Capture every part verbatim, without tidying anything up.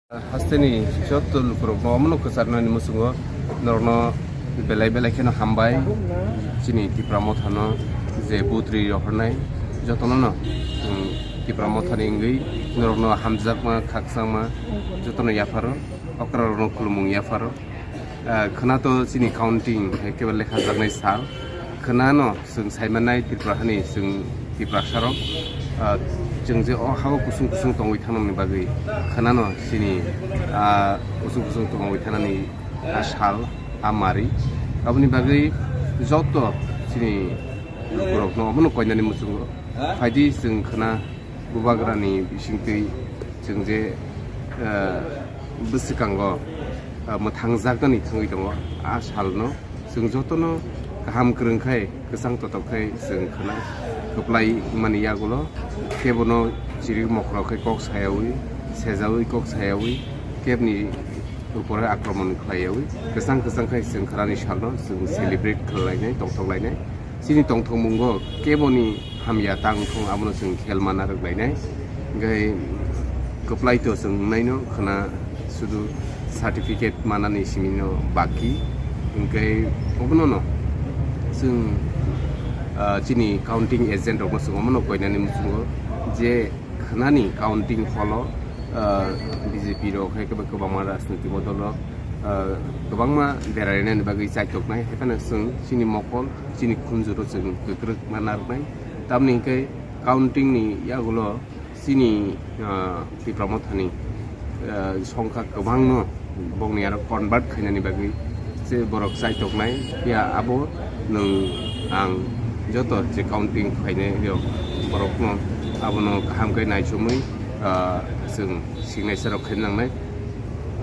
Hasteni joto lukurokno omono kwcharnani muchungo norokno belai belai kheno hambai. Chini Tipra Mothano je butri rohornai jotono no, um, Tipra Mothani wngwi norokno hamjakma, khakchangma jotono yapharo, okrarokno khulumung yapharo. Ah, khwna to chini counting hai kebo lekha jaknai sal. Khwnano chwng saimannai Tripura hani chwng Tiprasarok, ah, chwng je o hao kusung kusung tongwi thangnani bagwi khwnano chini, ah, kusung kusung tongwi thangnani a sal, a mari. Aboni bagwi joto chini lukurokno omono koinani muchungo phaidi chwng khwna Bubagrani bisingtwi chwng je, ah, bwswkango, ah, mwthangjaknani thangwi tongo, a salno chwng jotono kaham kwrwng khai, kwchang totok khai chwng khwna kwplai mani yagulo kebono chirik mokhorok khai kok sayawi, sejawi kok sayawi, kebni upore akromon khlaiyawi kwchang kwchang khai chwng khwnani salno chwng celebrate khlainai, tongthok lainai. Chini tongthokmungo keboni hamya tang thung abono chwng khel mana rwk lainai. Hwnkhe kwplai to chwng wngnaino khwna sudu certificate manani simino baki. Hwnkhe obono no chwng, ah, chini counting agent rokno chwng omono koinani muchungo je khwnani counting holo, ah, B J P rok hai khe kwbangma rajniti bodol rok, ah, kwbangma berainani bagwi chaitoknai, hai phano chwng chini mokol, chini khunjuro chwng kwkrwk ma narwknai. Tamni hwnkhe counting ni yagulo chini, ah, Tipra Mothani, ah, songkha kwbangno bongni aro convert khainani bagwi se borok chaitoknai. Phiya abo nwng ang joto je counting khainai rok borokno abono kaham khe naichomwi, ah, chwng signature rok khaina nangnai.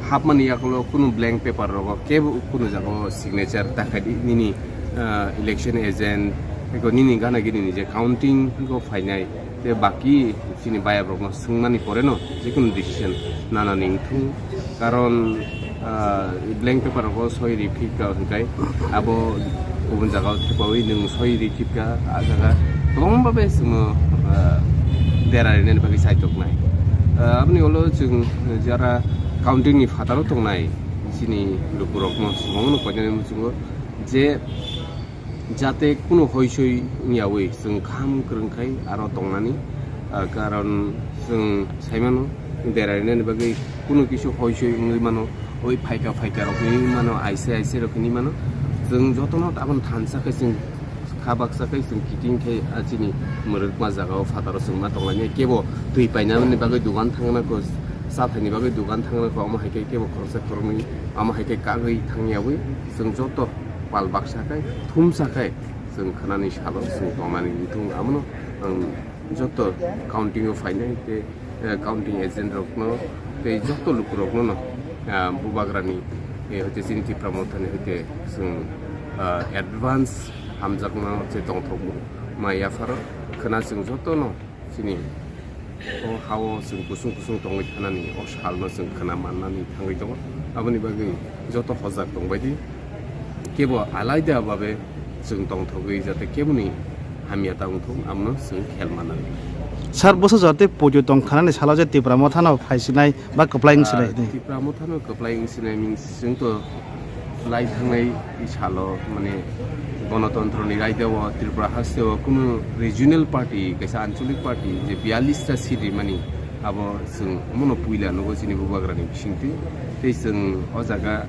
Hapmani yakulo kunu blank paper rogo kebo kunu jago signature ta khaidi nini, ah, election agent eko nini gana gini ni je counting go phainai. Te baki chini bayap rokno swngmani pore no jekunu decision nanani wngthung, karon, ah, blank paper rogo soi ri phika hwnkhe abo kubun jagao thepawi nwng soi ri phika, ah, jaga kwbangma bai chwngno, ah, dera rinani bagwi chaitoknai. Ah, aboni ulo chwng jara counting ni phataro tongnai chini lukurokno swbangno koinani muchungo je jate kunu hoisoi wngyawi chwng kaham kwrwng khai aro tongnani, ah, karon chwng saimano dera rinani bagwi kunu kisu hoisoi wngwi mano, oi phaika phaika rok hinwi mano, aise aise rok hinwi mano. Chwng jotono tabon thansa khe chwng kha baksa khe chwng kiting khe, ah, chini mwrwkma jagao phataro chwng ma tonglainai. Kebo twi painani bagwi dogan thangna kho, cha thaini bagwi dogan thangna kho, omo hai khe kebo khoroksa khoroknwi, omo hai khe kagwi thangyawi chwng joto pal baksa khai, thumsa khai chwng khwnani salo chwng tongnani wngthung. Abono ang joto counting o phainai tei, eh, counting agent rokno tei joto lukurokno no, ah, bubagrani, eh, hoite chini Tipra Mothani hoite chwng, ah, advance hamjakma je tongthokma yapharo khwna chwng jotono chini o hao chwng kusung kusung tongwi thanani o salno chwng khwna mannani thangwi tongo. Aboni bagwi joto hojak tongbaidi kebo alaida babe chwng tongthogwi jate keboni hamya ta wngthung, abono chwng khel mannani. Sir, bwsa jora tei poito tong khanani salo je Tipra Mothano phaisinai ba kwplai wngsinai Ah, hwnwi? Tipra Mothano kwplai wngsinai means chwng to lai thangnai salo, mane, Gonotontro ni raida o Tripura haste o kunu regional party, kaisa ancholic party je biyallis ta seat rimani, abo chwng omono puila nugo chini bubagrani bisingtwi. Tei chwng o jaga,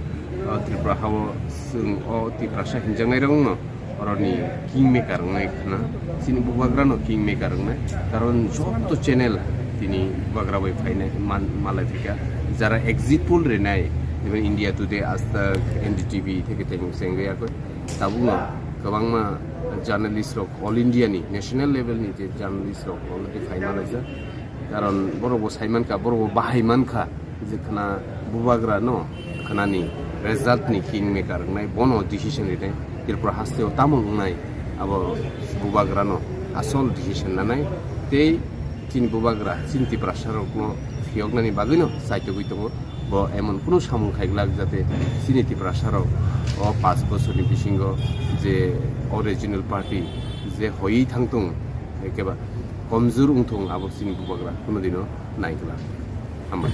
o Tripura hao chwng o Tiprasa hinjaknai rokno oroni kingmaker wngnai khna, chini bubagrano kingmaker wngnai, karon joto channel tini bubagra bai phainai man-, malai phika, jara exit poll rinai, jemon India Today, Aaj Tak, N D T V theke tei mung sengwi yakoi. Tabukno kwbangma journalist rok all India ni national level ni je journalist rok already phai malaijak, karon borok bo sai mankha, borok bo bahai mankha. Je khna bubagra no khnani result ni kingmaker wngnai, bono decision rinai, Tripura haste o tamo wngnai, abo bubagra no asol decision nanai. Tei chini bubagra chini Tiprasa rok no phiyoknani bagwi no chaitogwi tongo. Bo emon kunu samung khaiglak jate chini Tiprasa rok o paanch bochor ni bisingo je o regional party je hoiwi thangtung, ekeba komjor wngthung, abo chini bubagra kunu dino naiglak. Hambai.